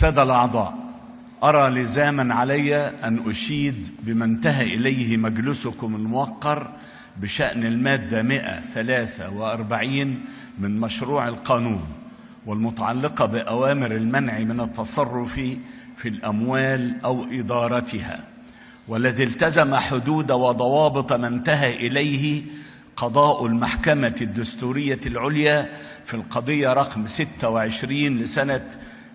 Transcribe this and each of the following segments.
السادة الأعضاء، أرى لزاما علي أن أشيد بما انتهى إليه مجلسكم الموقر بشأن المادة 143 من مشروع القانون والمتعلقة بأوامر المنع من التصرف في الأموال أو إدارتها، والذي التزم حدود وضوابط ما انتهى إليه قضاء المحكمة الدستورية العليا في القضية رقم 26 لسنة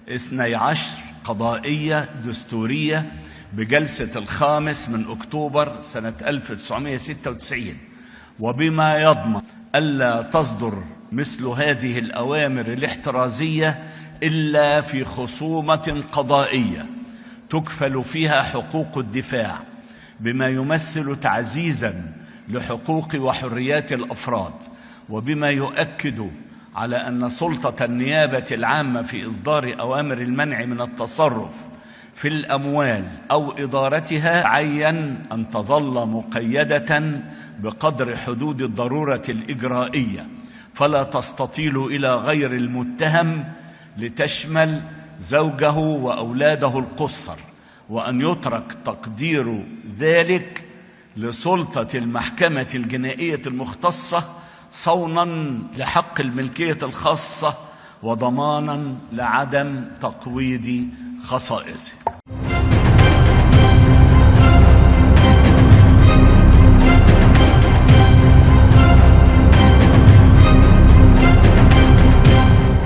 12 قضائية دستورية بجلسة 5 من أكتوبر سنة 1996، وبما يضمن ألا تصدر مثل هذه الأوامر الاحترازية إلا في خصومة قضائية تكفل فيها حقوق الدفاع، بما يمثل تعزيزاً لحقوق وحريات الأفراد، وبما يؤكد على أن سلطة النيابة العامة في إصدار أوامر المنع من التصرف في الأموال أو إدارتها عين أن تظل مقيدة بقدر حدود الضرورة الإجرائية، فلا تستطيل إلى غير المتهم لتشمل زوجه وأولاده القُصّر، وأن يترك تقدير ذلك لسلطة المحكمة الجنائية المختصة صونا لحق الملكية الخاصة وضمانا لعدم تقويض خصائصه.